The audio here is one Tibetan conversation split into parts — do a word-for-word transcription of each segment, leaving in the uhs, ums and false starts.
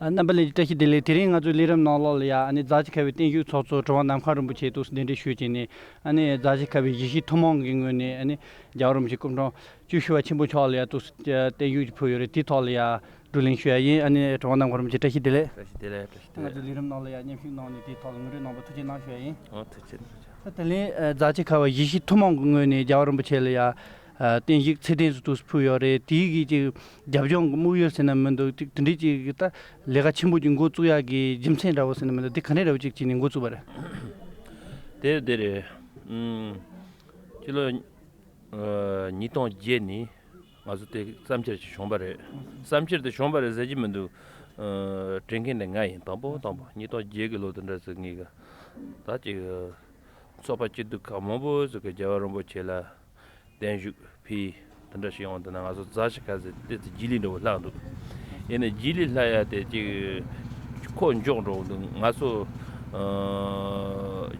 རྣམ་པ་ལྷན་རྒྱས་བཀྲ་ཤིས་བདེ་ལེགས། དེ་རིང་ང་ཚོའི་ལས་རིམ་ནང་ལོགས་ལ་ཡ་ཨ་ནི་རྫ་ཆུ་ཁ་བའི་བརྟན་བཞུགས་ཚོགས་གཙོ་གྲུབ་དབང་ནམ་མཁའ་རིན་པོ་ཆེ་ཐུགས་སུ་གདན་འདྲེན་ཞུས་བྱས་ནས། ཨ་ནི་རྫ་ཆུ་ཁ་བའི་གཞིས་བྱེས་ཐུན་མོང་གི་ངོས་ནས་ཨ་ནི་རྒྱལ་བ་རིན་པོ་ཆེ་སྐུ་ཕྲེང་བཅུ་བཞི་པ་ཆེན་པོ་མཆོག་ལ་ཡ་ཐུགས་སུ་བརྟན་བཞུགས་ཅིག་ཕུལ་ཡོད་རེད། དེའི་ཐོག་ལ་ཡ་བགྲོ་གླེང་ཞུ་ཡ་ཡིན། ཨ་ནི་གྲུབ་དབང་ནམ་མཁའ་རིན་པོ་ཆེ་བཀྲ་ཤིས་བདེ་ལེགས། བཀྲ་ཤིས་བདེ་ལེགས། བཀྲ་ཤིས་བདེ་ལེགས། ང་ཚོའི་ལས་རིམ་ནང་ལ་ཡ་མཉམ་ཞུགས་གནང་ནས་དེའི་ཐོག་ལ་ངོ་སྤྲོད་གནང་བ་ཐུགས་རྗེ་གནང་ཞུ་ཡ་ཡིན། ཨོ་ཐུགས་རྗེ་ཆེ། ད་དེ་ལན་རྫ་ཆུ་ཁ་བ་གཞིས་བྱེས་ཐུན་མོང་གི་ངོས་ནས་རྒྱལ་བ་རིན་པོ་ཆེ་ལ་ཡ་བརྟན་བཞུགས་ཚེ་བརྟན་སུ་ཐུགས་སུ་ཕུལ་ཡོད་རེད། དེའི་གི་ཅིག་རྒྱབ་ལྗོངས་ཀྱི་དམིགས་ཡུལ་ཟེར་ན་མི་འདུག་དེ་འདྲའི་ཅིག་ད་ལས་ཀ་ཆེན་པོ་ཅིག་འགོ་བཙུགས་ཡག་གི་རྒྱུ་མཚན་འདྲ་བོ་ཟེར་ན་མི་འདུག་དེ་ག་འདྲ་འདྲ་བོ་ཅིག་བྱས་ནས་འགོ་བཙུགས་པ་རེད། དེ་དེ་རེད། ཨུམ། སྤྱི་ལོ་ཨ་ཉིས་སྟོང་བརྒྱད་ནས་ང་ཚོ་དེ་བསམ་འཆར་ཅིག་བྱུང་བ་རེད། བསམ་འཆར་དེ་བྱུང་བ་རེད་ཟེར་གྱི་མི་འདུག་ཨ་དྲན་མཁན་དེ་ང་ཡིན། དང་པོ་དང་པོ་ཉིས་སྟོང་བརྒྱད་གི་ལོ་དེ་འདྲ་ཟེར་ངེས་གི། ད་ཅིག་ཚོགས་པ་སྐྱིད་སྡུག་ཁག་མང་པོ་ཟིག་གི་རྒྱལ་བ་རིན་པོ་ཆེ་ལ་བརྟན་བཞུགས་ཕུལ། དེ་འདྲ་ཞིག་ཡོང་དུས་ན་ང་ཚོ་རྫ་ཆུ་ཁ་ཟེར་ཏེ་ཙི་རྗེས་ལུས་འདྲ་བོ་ལྷག་འདུག་ཡིན་ནའི་རྗེས་ལུས་ལྷག་ཡ་དེ་ཅིག་ཁོ་འཇོག་འགྲོ་འདུག་ང་ཚོ་ཨ་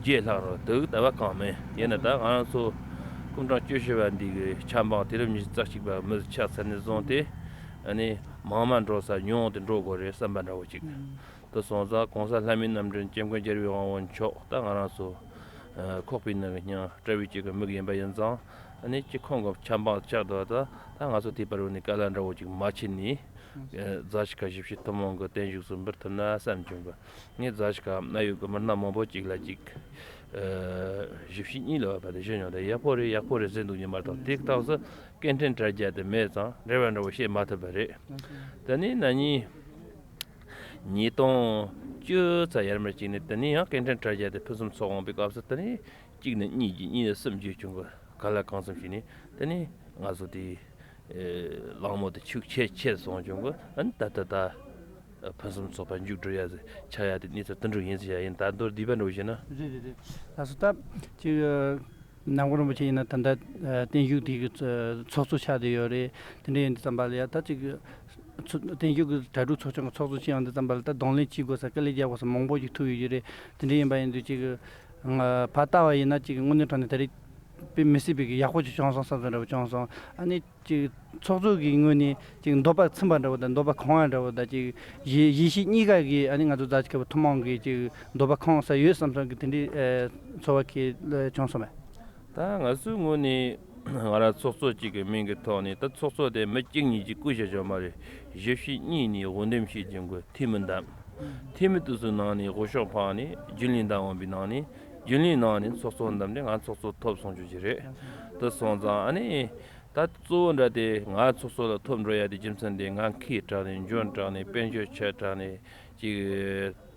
རྗེས་ལྷག་རོགས་འདུག་ད་བ་གང་མེད། ཡིན་ན་ད་ང་ཚོ་སྐུ་ཕྲེང་བཅུ་བཞི་པ་འདི་གི་ཆབ་འབངས་དུས་རབས་ཉི་ཤུ་རྩ་གཅིག་པ་མི་ཆགས་ཚར་ནས་བཟུང་སྟེ་ཨ་ནི་མང་མ་འགྲོ་ས་ཉུང་དུ་འགྲོ་དགོས་རེད་བསམ་པ་འདྲ་བོ་ཅིག་དེ་སོང་ཙང་གོང་ས་ལྷ་མིའི་རྣམ་འདྲེན་སྐྱབས་མགོན་རྒྱལ་བའི་དབང་པོ་མཆོག་ད་ང་རང་ཚོ་ཨ་ཁོག་པའི་ནང་གི་སྙིང་དཔྲལ་བའི་དཀྱིལ་གྱི་མིག་ཡིན་པ་ཡིན་ཙང་། ཨ་ནི་སྤྱི་ཁོངས་ཀྱི་ཆབ་འབངས་ཆགས་འདུག་ད་ད་ང་ཚོ་དེའི་བར་བ་ནས་བཀའ་སློབ་འདྲ་བོ་ཅིག་མ་བྱས་ནས་ཨ་རྫ་ཆུ་ཁ་གཞིས་བྱེས་ཐུན་མོང་གི་བརྟན་བཞུགས་སུ་འབུལ་ཐུབ་ན་བསམ་བྱུང་གི། ངས་རྫ་ཆུ་ཁ་གནད་ཡོད་ཀྱི་མི་སྣ་མང་པོ་ཅིག་ལ་ཅིག་ཨ་གཞིས་བྱེས་གཉིས་ལ་བབས་པ་དེ་ཞུ་མྱོང་། དེ་ཡག་པོ་རེད་ཡག་པོ་རེད་ཟེར་འདུག་ཉི་མ་དང་དེའི་སྟེང་སུ་སྐད་འཕྲིན་དྲ་རྒྱ་དེ་མེད་ཙང་འབྲེལ་བ་འདྲ་བོ་བྱེད་མ་ཐུབ་པ་རེད། དེ་ནས་ན་ནིང་ཉིས་སྟོང་བཅུ་ཙམ་ཡར་མར་ཅིག་ནས་དེ་ནས་ཡང་སྐད་འཕྲིན་དྲ་རྒྱ་དེ་ཕུན་སུམ་ཚོགས་འོང་པའི་སྐབས་སུ་དེ་ནས་གཅིག་ནས་གཉིས་ཀྱི་གཉིས་ནས་གསུམ་བརྒྱུད་བྱུང་གི། ག་ལ་གང་འཚམ་ཞིག་ནས་དེ་ནས་ང་ཚོ་དེ་ཨེ་གླེང་མོལ་དེ་ཤུགས་ཆེ་ཆེར་སོང་བྱུང་གི། ཨ་ནི་ད་ལྟ་ད་ཕུན་སུམ་ཚོགས་པ་མཇུག་སྒྲིལ་ཡ་ཟེར་ཆགས་ཡ་དེ་གནས་ཚུལ་དེ་འདྲ་ཡིན་ཟེར་ཡ་ཡིན། ད་མདོར་བསྡུས་པ་འདྲ་བོ་བྱས་ན། རེད་རེད་རེད། ལགས་སོ། ད་ཅིག་ནམ་མཁའ་རིན་པོ་ཆེ་ཡིན་ན་ད་ལྟ་ཨ་བརྟན་བཞུགས་དེ་གི་ཚོགས་གཙོ་ཆགས་བསྡད་ཡོད་རེད། དེ་འདྲ་ཡིན་དུས་ཙམ་པ་ལ་ཡ་ད་ཅིག་ཚོ་བརྟན་བཞུགས་ཀྱི་གྲ་སྒྲིག་ཚོགས་ཆུང་གི་ཚོགས་གཙོ་བྱས་ཡོང་དུས་ཙམ་པ་ལ་ད་གདོང་ལེན་བྱེད་དགོས་ས་དཀའ་ལས་རྒྱག་དགོས་ས་མང་པོ་ཞིག་ཐུག་ཡོད་ཀྱི་རེད། དེ་འདྲ་ཡིན་པ་ཡིན་དུས་ཅིག་ང་ཕར་ལྟ་བ་ཡིན་ན་ཅིག་དངོས་གནས་དྲང་གནས་ད་རེས་དཔེ་མི་སྲིད་པའི་གི་ཡག་པོ་ཅིག་བྱུང་སོང་བསམ་ཚུལ་འདྲ་བོ་བྱུང་སོང་། ཨ་ནི་ཅིག་ཚོགས་གཙོ་གི་ངོས་ནས་ཅིག་འདོད་པ་ཚིམ་པ་འདྲ་བོ་དང་འདོད་པ་གང་བ་འདྲ་བོ་དང་ཅིག་གཞིས་གཞིས་བྱེས་གཉིས་ཀ་གི་ཨ་ནི་ང་ཚོ་རྫ་ཆུ་ཁ་བའི་ཐུན་མོང་གི་ཅིག་འདོད་པ་གང་ས་ཡོད་བསམ་ཚུལ་གི་དེ་འདྲའི་ཨ་ཚོར་བ་ཁྱེད་ལ་བྱུང་སོང་མེད། ད་ང་ཚོའི་ངོས་ནས་ང་རང་ཚོགས་གཙོ་གཅིག་གི་མིང་གི་ཐོག་ནས། ད་ཚོགས་གཙོ་དེ་མི་གཅིག་གཉིས་ཀྱིས་བསྐོས་བཞག་ཡོད་མ་རེད། གཞིས་བྱེས་གཉིས་ནས་འོས་འདེམས་བྱས་ཀྱི་འགོ་འཐུས་མི་བདམས། འཐུས་མི་དེ་ཚོའི་ནང་ནས་འོས་ཤོག་འཕངས་ནས་རྒྱུན་ལས་བདམས་འོང་བའི་ནང་ནས། རྒྱུན་ལས་ནང་ནས་ཚོགས་གཙོ་བདམས་ནས་ང་ཚོགས་གཙོ་ཐོབ་སོང་རྒྱུ་ཞིག་རེད། དེ་སོང་ཙང་ཨ་ནི་ད་གཙོ་བོ་འདྲ་དེ་ང་ཚོགས་གཙོ་ལ་ཐོབ་འགྲོ་ཡ་དེ་རྒྱུ་མཚན་དེ་ང་ཁའི་དྲག་ནས་འཇོན་དྲག་ནས་དཔལ་འབྱོར་ཆེ་དྲགས་ནས་ཅིག་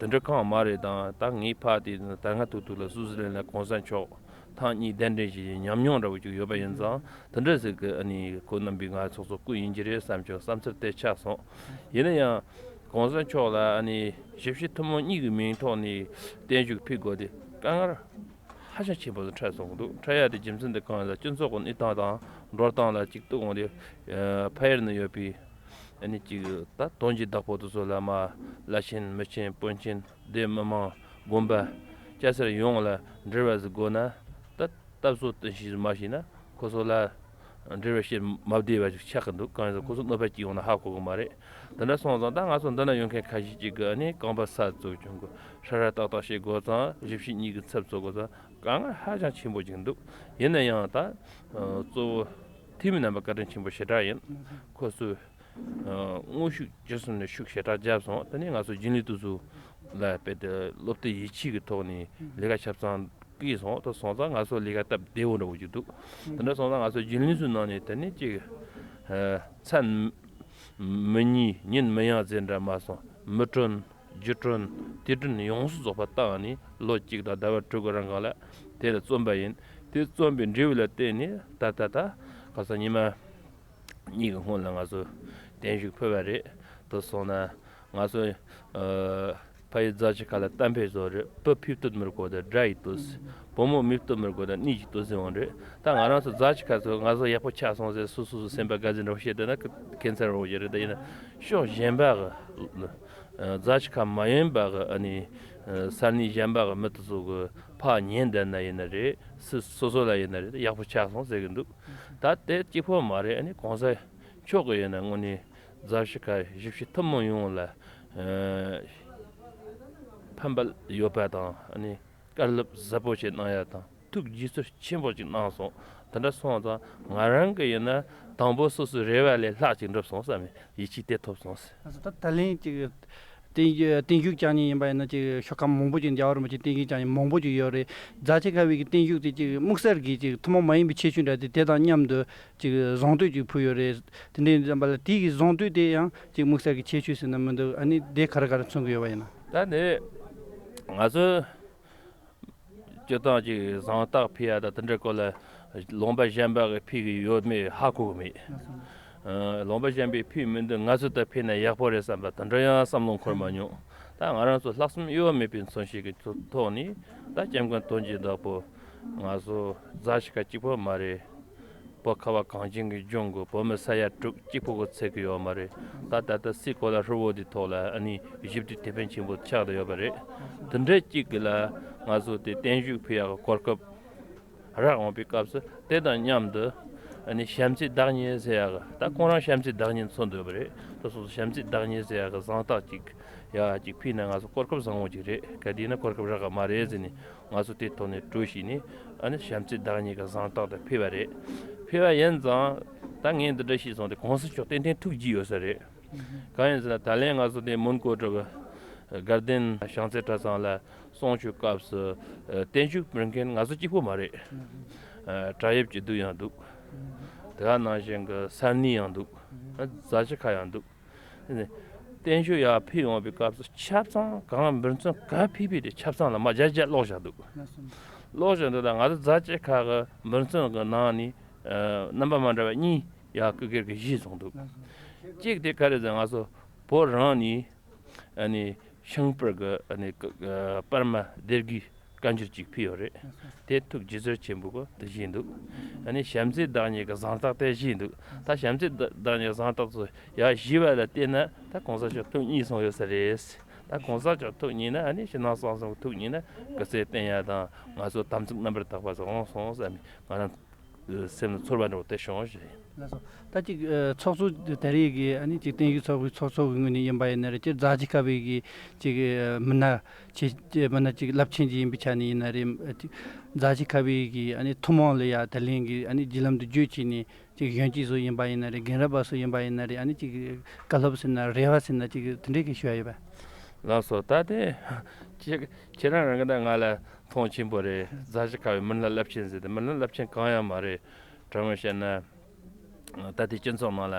དེ་འདྲ་གང་མ་རེད། དང་ད་ངའི་ཕ་དེ་ད་སྔ་ཐུག་ཐུག་ལ་སུའུ་ཙི་ལན་ལ་གོང་ས་མཆོག་ཐེངས་གཉིས་གདན་འདྲེན་བྱས་ཉམས་མྱོང་འདྲ་བོ་ཅིག་ཡོད་པ་ཡིན་ཙང་། དེ་འདྲ་ཟིག་གི་ཨ་ནི་ཁོ་རྣམ་པས་ང་ཚོགས་གཙོ་བསྐོས་ཡིན་གྱི་རེད་བསམ་བྱུང་། བསམ་ཚུལ་དེ་ཆགས་སོང་། ཡིན་ན་ཡང་གོང་ས་མཆོག་ལ་ཨ་ནི་གཞིས་བྱེས་ཐུན་མོང་གཉིས་ཀྱི་མིང་ཐོག་ནས་བརྟན་བཞུགས་ཕུལ་དགོས་དེ་དཀའ་ངལ་ཧ་ཅང་ཆེན་པོ་ཞིག་འཕྲད་སོང་གི་འདུག་འཕྲད་ཡ་དེ་རྒྱུ་མཚན་དེ་གང་ཡིན་ཟེར་ན། སྤྱི་ཚོགས་ཀྱི་གནས་སྟངས་དང་འགྲོ་སྟངས་ལ་གཅིག་ཏུ་འོང་དེ་ཕ་ཡུལ་ན་ཡོད་པའི་ཨ་ནི་གཅིག་ད་དོན་གྱི་བདག་པོ་དེ་ཚོ་བླ་མ། བླ་ཆེན་མི་ཆེན་དཔོན་ཆེན་སྡེ་མི་མང་དགོན་པ་སྐྱ་སེར་ཡོངས་ལ་འབྲེལ་བ་ཟིག་དགོས་ན། ད་སྟབས་གཙོ་དེ་ཞིག་མ་བྱས་ན་ཁོ་ཚོ་ལ་འབྲེལ་བ་བྱེད་མ་བདེ་བ་ཞིག་ཆགས་ཀྱི་འདུག་གང་ཡིན་ཟེར་ན་ཁོ་ཚོ་གནོད་པ་སྐྱེལ་ཡོང་ན་ཧ་གོ་གི་མ་རེད། དེ་འདྲ་སོང་ཙང་ད་ང་ཚོ་འདི་ན་ཡོད་མཁན་ཁ་ཤས་ཅིག་གིས་ཨ་ནི་རྐང་པ་ས་བཙུགས་བྱུང་གི། ཧྲ་ཧྲ་ཏག་ཏག་བྱེད་དགོས་ཙང་། གཞིས་བྱེས་གཉིས་ཀྱི་ཚབ་བཙུགས་དགོས་ཙང་དཀའ་ངལ་ཧ་ཅང་ཆེན་པོ་ཅིག་འདུག་ཡིན་ན་ཡང་ད་གཙོ་བོ་འཐུས་མི་རྣམ་པ་བཀའ་དྲིན་ཆེན་པོ་ཞེ་དྲག་ཡིན། ཁོ་ཚོས་དངོས་ཤུགས་ཇི་བཟུང་ནས་ཤུགས་ཞེ་དྲག་བརྒྱབ་སོང་། དེ་ནས་ང་ཚོ་རྒྱུན་ལས་དེ་ཚོ་ལ་དཔེ་དེ་བློ་གཏད་ཡིད་ཆེས་ཀྱི་ཐོག་ནས་ལས་ཀ་ཆ་ཚང་བསྐྱལ་སོང་། དེ་སོང་ཙང་ང་ཚོ་ལས་ཀ་སྟབས་བདེ་བོ་འདྲ་བོ་ཅིག་འདུག་དེ་འདྲ་སོང་ཙང་ང་ཚོ་རྒྱུན་ལས་ཚོའི་ནང་ནས་དེ་ནས་ཅིག་མཚན་མི་གཉིས་ཉིན་མི་ཡང་ཟེར་འདྲ་མ་སོང་། མི་གྲོན། རྒྱུ་གྲོན། དུས་གྲོན་ཡོངས་སུ་རྫོགས་པ་བཏང་ནས་ལོ་གཅིག་དང་ཟླ་བ་དྲུག་གི་རིང་གང་ལ་དེ་ལ་བརྩོན་པ་ཡིན། དེ་བརྩོན་པའི་འབྲས་བུ་ལ་བརྟེན་ནས་ད་ལྟ་ད་ག་ས་ཉི་མ་གཉིས་ཀྱི་སྔོན་ལ་ང་ཚོ་བརྟན་བཞུགས་ཕུལ་བ་རེད། དེ་སོང་ན་ང་ཚོ་ཨ་ཕ་ཡུལ་རྫ་ཆུ་ཁ་ལ་གཏམ་དཔེ་བཟོ་རེད། བུ་ཕུད་བཏུབ་མི་དགོས་ད་དགྲ་ཡིས་བཏུབ་ཟེར། བུ་མོ་མི་བཏུབ་མི་དགོས་ད་གནས་ཀྱིས་བཏུབ་ཟེར་འོང་རེད། ད་ང་རང་ཚོ་རྫ་ཆུ་ཁ་ཚོ་ང་ཚོ་ཡག་པོ་ཆགས་སོང་ཟེར་སོ་སོ་སོ་སེམས་པ་དགའ་ཟིན་འདྲ་བོ་བཤད་བསྡད་ན་ཁེ་ཁེ་མཚར་བོ་ཞིག་རེད། ད་ཡིན་ན་ཕྱོགས་གཞན་པ་གི་རྫ་ཆུ་ཁ་མ་ཡིན་པ་གི་ཨ་ནི་ས་གནས་གཞན་པ་གི་མི་དེ་ཚོ་གི་ཕར་ཉན་བསྡད་ན་ཡིན་ན་རེད། སུ་སོ་སོ་ལ་ཡིན་ན་རེད། ད་ཡག་པོ་ཆགས་སོང་ཟེར་གི་འདུག་ད་དེ་གཅིག་པོ་མ་རེད། ཨ་ནི་གོང་ས་མཆོག་གི་ཡིན་ན་དངོས་གནས་རྫ་ཆུ་ཁ་གཞིས་བྱེས་ཐུན་མོང་ཡོངས་ལ་ ཨ། ཕན་པ་ཡོད་པ་དང་ཨ་ནི་བཀའ་སློབ་ཟབ་པོ་ཞིག་གནང་ཡ་དང་ཐུགས་དགྱེས་ཚོར་ཆེན་པོ་ཞིག་གནང་སོང་། དེ་འདྲ་སོང་ཙང་ང་རང་གི་ཡིན་ན་དང་པོ་སོ་སོའི་རེ་བ་ལས་ལྷག་ཅིག་འགྲུབ་སོང་བསམ་ཡིད་ཆེས་དེ་ཐོབ་སོང་ཟེར། ད་ད་ལན་ཅིག་བརྟན་བརྟན་བཞུགས་བསྐྱངས་མཁན་ཡིན་པ་ཡིན་ན་ཅིག་ཤོག་ཁག་མང་པོ་ཅིག་འདི་ཨ་རུ་མ་ཅིག་བརྟན་བཞུགས་བསྐྱངས་མཁན་མང་པོ་ཅིག་ཡོད་རེད། རྫ་ཆུ་ཁ་བའི་གི་བརྟན་བཞུགས་དེ་ཅིག་དམིགས་བསལ་གྱི་ཅིག་ཐུན་མོང་མ་ཡིན་པའི་ཁྱད་ཆོས་འདྲ་དེ་དེ་དང་མཉམ་དུ་ཅིག་བཟང་བསྟོད་ཅིག་ཕུལ་ཡོད་རེད། དེ་འདྲའི་ཙམ་པ་ལ་དེའི་གི་བཟང་བསྟོད་དེ་ཡང་ཅིག་དམིགས་བསལ་གྱི་ཁྱད་ཆོས་ཟེར་ན་མི་འདུག་ཨ་ནི་དེ་ག་རེ་ག་རེ་མཚོན་གྱི་ཡོད་པ་ཡིན་ན། ད་ནི་ང་ཚོས་སྤྱིར་བཏང་ཅིག་གཟེངས་རྟགས་ཕུལ་ཡ་དང་དེ་འདྲའི་སྐོར་ལ་ལུང་པ་གཞན་པ་གི་ཕུལ་གི་ཡོད་མེད་ཧ་གོ་གི་མེད། ཨ། ལུང་པ་གཞན་པས་ཕུལ་མི་འདུག་ང་ཚོ་ད་ཕུལ་ན་ཡག་པོ་རེད་བསམ་པ་དེ་འདྲ་ཡང་བསམ་བློ་འཁོར་མ་མྱོང་། ད་ང་རང་ཚོ་ལྷག་བསམ་གཡོ་བ་མེད་པའི་མཚོན་བྱེད་ཀྱི་ཐོག་ནས་ད་སྐྱབས་མགོན་དོན་གྱི་བདག་པོ་ང་ཚོ་རྫ་ཆུ་ཁ་གཅིག་པོ་མ་རེད། བོད་ཁ་བ་གངས་ཅན་གྱི་ལྗོངས་ཀྱི་བོད་མི་ས་ཡ་དྲུག་གཅིག་པོ་གི་ཚད་ཀྱི་ཡོད་མ་རེད། ད་ད་ལྟ་སའི་གོ་ལ་ཧྲིལ་བོ་འདི་ཐོག་ལ་ཨ་ནི་ཞི་བདེ་དེད་དཔོན་ཆེན་པོ་ཆགས་བསྡད་ཡོད་པ་རེད། དེ་འདྲ་གཅིག་གི་ལ་ང་ཚོ་དེ་བརྟན་བཞུགས་ཕུལ་ཡག་གི་གོ་སྐབས་རག་འོང་པའི་སྐབས་སུ་དེ་དང་མཉམ་དུ་ཨ་ནི་བྱམས་བརྩེའི་བདག་ཉིད་ཟེར་ཡག་གི་ད་ཁོང་རང་བྱམས་བརྩེའི་བདག་ཉིད་མཚོན་འདོད་པ་རེད། ད་སོ་སོ་བྱམས་བརྩེའི་བདག་ཉིད་ཟེར་ཡག་གི་གཟེངས་རྟགས་གཅིག་ཡ་གཅིག་ཕུལ་ན་ང་ཚོ་གོ་སྐབས་བཟང་བོ་གཅིག་རེད། ག་དེ་ཡིན་ན་གོ་སྐབས་རག་གི་མ་རེད་ཟེར་ནས་ང་ཚོ་དེ་ཐོག་ནས་གྲོས་བྱས་ནས་ཨ་ནི་བྱམས་བརྩེའི་བདག་ཉིད་ཀྱི་གཟེངས་རྟགས་དེ་ཕུལ་བ་རེད། ཕུལ་བ་ཡིན་ཙང་ད་ངས་འདི་འདྲ་ཞིག་སོང་དེ་གོང་ས་མཆོག་ཏན་ཏན་ཐུགས་དགྱེས་ཡོད་ས་རེད། གང་ཡིན་ཟེར་ན་ད་ལན་ང་ཚོ་དེ་མོན་གྷོ་གྲུ་གི་དགའ་ལྡན་བྱང་རྩེ་གྲྭ་ཚང་ལ་གསུང་ཆོས་སྐབས་སུ་བརྟན་བཞུགས་ཕུལ་མཁན་ང་ཚོ་གཅིག་པོ་མ་རེད། བྲག་གཡབ་ཀྱི་འདུག་ཡང་འདུག་དེ་ག་ནང་བཞིན་གྱི་ས་གནས་ཡང་འདུག་རྫ་ཆུ་ཁ་ཡང་འདུག་བརྟན་བཞུགས་ཡར་ཕུལ་ཡོང་བའི་སྐབས་སུ་ཆབ་གསང་གང་འབུལ་ཚོགས་ག་ཕུལ་ཕུལ་དེ་ཆབ་གསང་ལ་མ་བརྒྱ་བརྒྱ་སློག་བཞག་འདུག་སློག་བཞག་འདུག་ད་ང་ཚོ་རྫ་ཆུ་ཁ་གི་འབུལ་ཚོགས་ཀྱི་ནང་ནས་རྣམ་པ་མ་འདྲ་བ་གཉིས་ཡར་སྐུ་སྒེར་གྱི་བཞེས་སོང་འདུག་གཅིག་དེ་ག་རེ་ཟེར་ང་ཚོ་བོད་རང་ནས་ཨ་ནི་ཤིང་པར་གྱི་ཨ་ནི་པར་མ་སྡེ་དགེའི་བཀའ་འགྱུར་གཅིག་ཕུལ་ཡོད་རེད། དེ་ཐུགས་དགྱེས་ཚོར་ཆེན་པོ་གི་དེ་བཞེས་འདུག་ཨ་ནི་བྱམས་བརྩེའི་བདག་ཉིད་ཀྱི་གཟེངས་རྟགས་དེ་བཞེས་འདུག་ད་བྱམས་བརྩེའི་བདག་ཉིད་གཟེངས་རྟགས་ཚོ་ཡར་བཞེས་པ་ལ་བལྟས་ན་ད་གོང་ས་མཆོག་ཐུགས་མཉེས་སོང་ཡོད་ས་རེད། ད་གོང་ས་མཆོག་ཐུགས་མཉེས་ན་ཨ་ནི་ཕྱི་ནང་གསང་གསུམ་ཐུགས་མཉེས་ན་སྐུ་ཚེ་བརྟན་ཡ་དང་ང་ཚོ་དམ་ཚིག་རྣམ་པར་དག་པ་ཟིག་འོང་སོང་བསམ་ནས་ང་རང་སེམས་ལ་ཚོར་བ་འདྲ་བོ་དེ་བྱུང་ཞེས། ལགས་སོ། ད་ཅིག་ཨ་ཚོགས་གཙོ་ད་རེས་ཀྱི་ཨ་ནི་ཅིག་བརྟན་བཞུགས་ཚོགས་པའི་ཚོགས་གཙོ་གི་ངོས་ནས་ཡིན་པ་ཡིན་ན་རེད་ཅིག་རྫ་ཆུ་ཁ་བའི་གི་ཅིག་ཨ་མི་སྣ་ཆེ་མི་སྣ་ཅིག་རླབས་ཆེན་ཅིག་ཡིན་པའི་ཆ་ནས་ཡིན་ན་རེད། ཅིག་རྫ་ཆུ་ཁ་བའི་གི་ཨ་ནི་ཐུན་མོང་ལ་ཡ་ད་ལན་གི་ཨ་ནི་བརྒྱུད་ལམ་དུ་བརྒྱུད་བྱས་ནས་ཅིག་གཞོན་སྐྱེས་ཚོ་ཡིན་པ་ཡིན་ན་རེད། རྒན་རབས་པ་ཚོ་ཡིན་པ་ཡིན་ན་རེད། ཨ་ནི་ཅིག་བཀའ་སློབ་ཟེར་ན་རེ་བ་ཟེར་ན་ཅིག་དེ་འདྲས་ཀྱི་ཞུ་ཡ་ཡོད་པ། ལགས་སོ། ད་དེ་ཁྱེད་ཁྱེད་རང་རང་གི་ད་ང་ལ་མཐོང་ཆེན་པོ་རེད། རྫ་ཆུ་ཁ་བའི་མི་སྣ་རླབས་ཆེན་ཟེར་ཏེ་མི་སྣ་རླབས་ཆེན་གང་ཡང་མ་རེད། དྲང་མོ་བཤད་ན་ད་ལྟའི་སྤྱི་ཚོགས་ནང་ལ་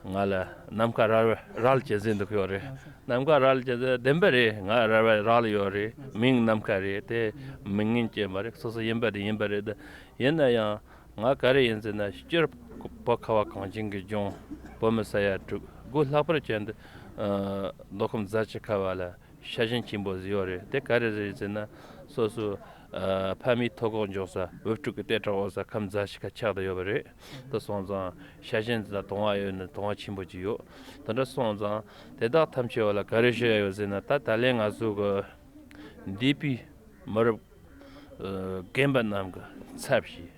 ང་ལ་ནམ་མཁའ་རལ་རལ་བྱེད་ཟེར་འདུག་ཡོད་རེད། ནམ་མཁའ་རལ་བྱེད་ཟེར་བདེན་པ་རེད། ང་རལ་བ་རལ་ཡོད་རེད། མིང་ནམ་མཁའ་རེད་དེ། མི་ངན་ཅན་པ་རེད། སོ་སོ་ཡིན་པ་དེ་ཡིན་པ་རེད། ཡིན་ན་ཡང་ང་ག་རེ་ཡིན་ཟེར་ན་སྤྱིར་བོད་ཁ་བ་གངས་ཅན་གྱི་ལྗོངས་བོད་མི་ས་ཡ་དྲུག་སྒོ་ལྷག་པར་ཅན་དུ་མདོ་ཁམས་རྫ་ཆུ་ཁ་བ་ལ་ཤ་ཞེན་ཆེན་པོ་ཟིག་ཡོད་རེད། དེ་ག་རེ་རེད་ཟེར་ན་སོ་སོ་ཨ་ཕ་མའི་ཐོག་ཁོག་འཇོག་ས་བུ་ཕྲུག་གི་ལྟེ་ཁྲག་འོག་ས་ཁམས་རྫ་ཆུ་ཁ་ཆགས་བསྡད་ཡོད་པ་རེད། དེ་སོང་ཙང་ཤ་ཞེན་དང་དུང་བ་ཡོད་ན་དུང་བ་ཆེན་པོ་ཅིག་ཡོད། དེ་འདྲ་སོང་ཙང་དེ་དག་ཐམས་ཅད་ལ་ག་རེ་ཞུ་ཡ་ཡོད་ཟེར་ན་ད་ད་ལན་ང་ཚོ་གི་འདས་པའི་མི་རབས་ཨ་རྒན་པ་རྣམས་ཀྱི་ཚབ་བྱས།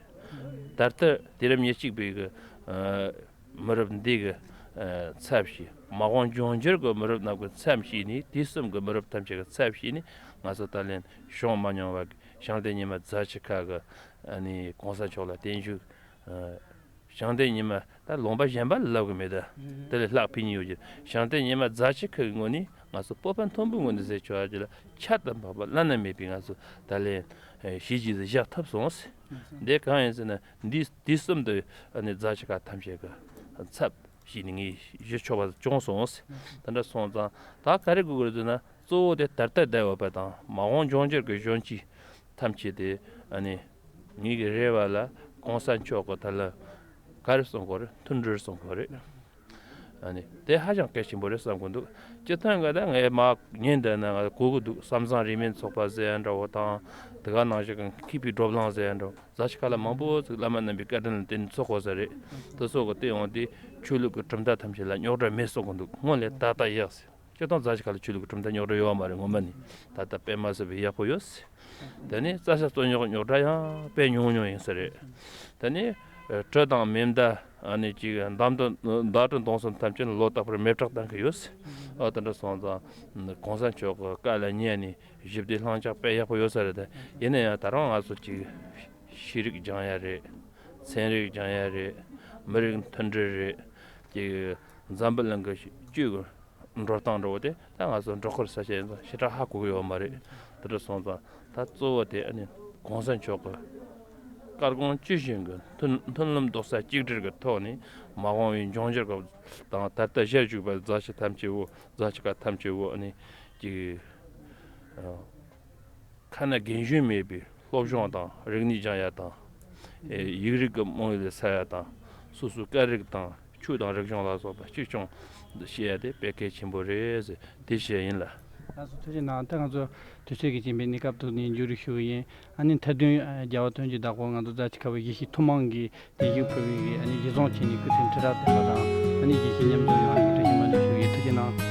ད་ལྟ་དུས་རབས་ཉེར་གཅིག་པའི་གི་ཨ་མི་རབས་འདི་གི་ཨ་ཚབ་བྱས། མ་འོངས་འབྱུང་འགྱུར་གྱི་མི་རབས་རྣམས་ཀྱི་ཚབ་བྱས་ནས་དུས་གསུམ་གྱི་མི་རབས་ཐམས་ཅད་ཀྱི་ཚབ་བྱས་ནས་ང་ཚོ་ད་ལན་བྱུང་མ་མྱོང་བ་ཞིང་སྡེ་ཉི་མ་རྫ་ཆུ་ཁ་གི་ཨ་ནི་གོང་ས་མཆོག་ལ་བརྟན་བཞུགས་ཨ་ཞིང་སྡེ་ཉི་མ་ད་ལུང་པ་གཞན་པ་ལ་ལབ་གི་མེད་ད། དེ་ལས་ལྷག་ཕུལ་མཁན་ཡོད་ཀྱི་ཞིང་སྡེ་ཉི་མ་རྫ་ཆུ་ཁ་གི་ངོས་ནས་ང་ཚོ་སྤོབས་པ་མཐོན་པོའི་ངོས་ནས་ཟེར་ཆོག་ཡ་ཅིག་ལ་ཁྱབ་དང་འཕགས་པ་བླ་ན་མེད་པའི་ང་ཚོ་ད་ལན་ཨེ་གཞི་གཅིག་ཏུ་བཞག་ཐུབ་སོང་ཟེར། འདི་གང་ཡིན་ཟེར་ན་འདི་དུས་གསུམ་དུ་ཨ་ནི་རྫ་ཆུ་ཁ་ཐམས་ཅད་ཀྱི་ཚབ་བྱས་ནས་ངས་ཞུ་ཆོག་པ་བྱུང་སོང་ཟེར། དེ་འདྲ་སོང་ཙང་ད་ག་རེ་དགོས་ཀྱི་རེད་ཟེར་ན་གཙོ་བོ་དེ་ད་ལྟ་བསྡད་ཡོད་པ་དང་མ་འོངས་འབྱུང་འགྱུར་གྱི་གཞོན་སྐྱེས་ཐམས་ཅད་དེ་ཨ་ནི་ངེད་ཀྱི་རེ་བ་ལ་གོང་ས་མཆོག་གི་ད་ལ་ག་རེ་གསུང་དགོས་རེད། མཐུན་སྒྲིལ་གསུང་དགོས་རེད། ཨ་ནི་དེ་ཧ་ཅང་གལ་ཆེན་པོ་རེད་བསམ་གི་འདུག་སྤྱིར་བཏང་གི་ད་ངས་མ་ཉན་བསྡད་ན་ང་གོ་གི་འདུག་བསམ་བཟང་རིས་མེད་ཚོགས་པ་ཟེར་ཡ་འདྲ་བོ་དང་དེ་ག་ནང་བཞིན་གྱི་མཁས་པའི་བགྲོ་གླེང་ཟེར་ཡ་འདྲ་བོ་རྫ་ཆུ་ཁ་ལ་མང་པོ་ཅིག་བླ་མ་རྣམ་པའི་བཀའ་དྲིན་ལ་བརྟེན་ནས་ཚོགས་གོ་ས་རེད། དེ་སོགས་ཀྱི་སྟེང་འོང་དུས་ཆོས་ལུགས་ཀྱི་གྲུབ་མཐའ་ཐམས་ཅད་ལ་རྙོག་དྲ་མེད་གསུང་གི་འདུག་སྔོན་ལས་ཏག་ཏག་ཡག་ཟེར། སྤྱིར་བཏང་རྫ་ཆུ་ཁ་ལ་ཆོས་ལུགས་ཀྱི་གྲུབ་མཐའ་རྙོག་དྲ་ཡོད་མ་རེད། ངོ་མ་ནི་ད་ལྟ་དཔེ་མ་སྲིད་པའི་ཡག་པོ་ཡོད་ཟེར། དེ་ནས་རྩྭ་ས་རྩོད་རྙོག་རྙོག་དྲ་ཡང་དཔེ་ཉུང་ཉུང་ཡིན་ས་རེད། དེ་ནས་ཨ་གྲི་དང་མེ་མདའ་ ཨ་ནི་ཅིག་འདམ་དུ་ཟླ་གྲོགས་གདོང་གསུམ་ཐམས་ཅད་ལོ་རྟག་པར་མེ་སྲེག་བཏང་གི་ཡོད། ཨ་དེ་འདྲ་སོང་ཙང་གོང་ས་མཆོག་གི་བཀའ་ལ་ཉན་ནས་ཞི་བདེ་ལྷིང་འཇགས་དཔེ་ཡག་པོ་ཡོད་ས་རེད། ཡིན་ན་ཡང་ད་རུང་ང་ཚོ་ཅིག་ཤེས་རིག་སྦྱང་ཡ་རེད། ཚན་རིག་སྦྱང་ཡ་རེད། མི་རིགས་མཐུན་སྒྲིལ་རེད། ཅིག་འཛམ་བུ་གླིང་གི་སྤྱི་གི་འགྲོ་སྟངས་འདྲ་བོ་དེ་ད་ང་ཚོ་འགྲོ་ཁུལ་ས་ཆ་ཡིན་ཙང་ཞེ་དྲག་ཧ་གོ་གི་ཡོད་མ་རེད། དེ་འདྲ་སོང་ཙང་ད་གཙོ་བོ་དེ་ཨ་ནི་གོང་ས་མཆོག་གི་བཀའ་དགོངས་ཇི་བཞིན་གྱི་མཐུན་མཐུན་ལམ་རྡོག་རྩ་གཅིག་སྒྲིལ་གྱི་ཐོག་ནས་མ་འོངས་པའི་འབྱུང་འགྱུར་གྱི་དང་ད་ལྟ་བཞག་བཅུག་པའི་མཛད་རྗེས་ཐམས་ཅད་བོ་མཛད་རྗེས་ཀ་ཐམས་ཅད་བོ་ཨ་ནི་ཅིག་ཁ་ན་རྒན་གཞོན་མེད་པའི་སློབ་སྦྱོང་དང་རིག་གནས་སྦྱང་ཡ་དང་། ཨེ་ཡིག་རིགས་ཀྱི་རྨང་ཡུལ་ལ་ས་ཡ་དང་། སོ་སོའི་སྐད་རིགས་དང་ཆོས་དང་རིག་གཞུང་ལ་སོགས་པ་གཅེས་སྐྱོང་བྱེད་ཡ་དེ་དཔེ་གལ་ཆེན་པོ་རེད་ཟེར་དེ་བཤད་ཡིན་ལ། ལགས་སོ། ཐུགས་རྗེ་གནང་། ད་ང་ཚོ་དུས་ཚོད་ཀྱི་རྐྱེན་པས་གནས་སྐབས་ཐོག་ནས་མཇུག་སྒྲིལ་ཞུ་གི་ཡིན། ཨ་ནི་མཐའ་དོན་རྒྱལ་བ་དོན་གྱི་བདག་པོ་ང་ཚོ་རྫ་ཆུ་ཁ་བའི་དགེ་བཤེས་ཐུབ་དབང་གིས་དེ་བཞུགས་ཕུལ་བའི་ཨ་ནི་གཞི་བཟུང་བྱས་ནས་སྐུ་ཚེ་ཁྲི་ཕྲག་བརྟན་པ་དང་ཨ་ནི་དགེ་བཤེས་མཉམ་འཛོམས་ཡོང་བ་ཞིག་བཀྲ་ཤིས་སྨོན་འདུན་ཞུ་གི་ཡིན། ཐུགས་རྗེ་གནང་།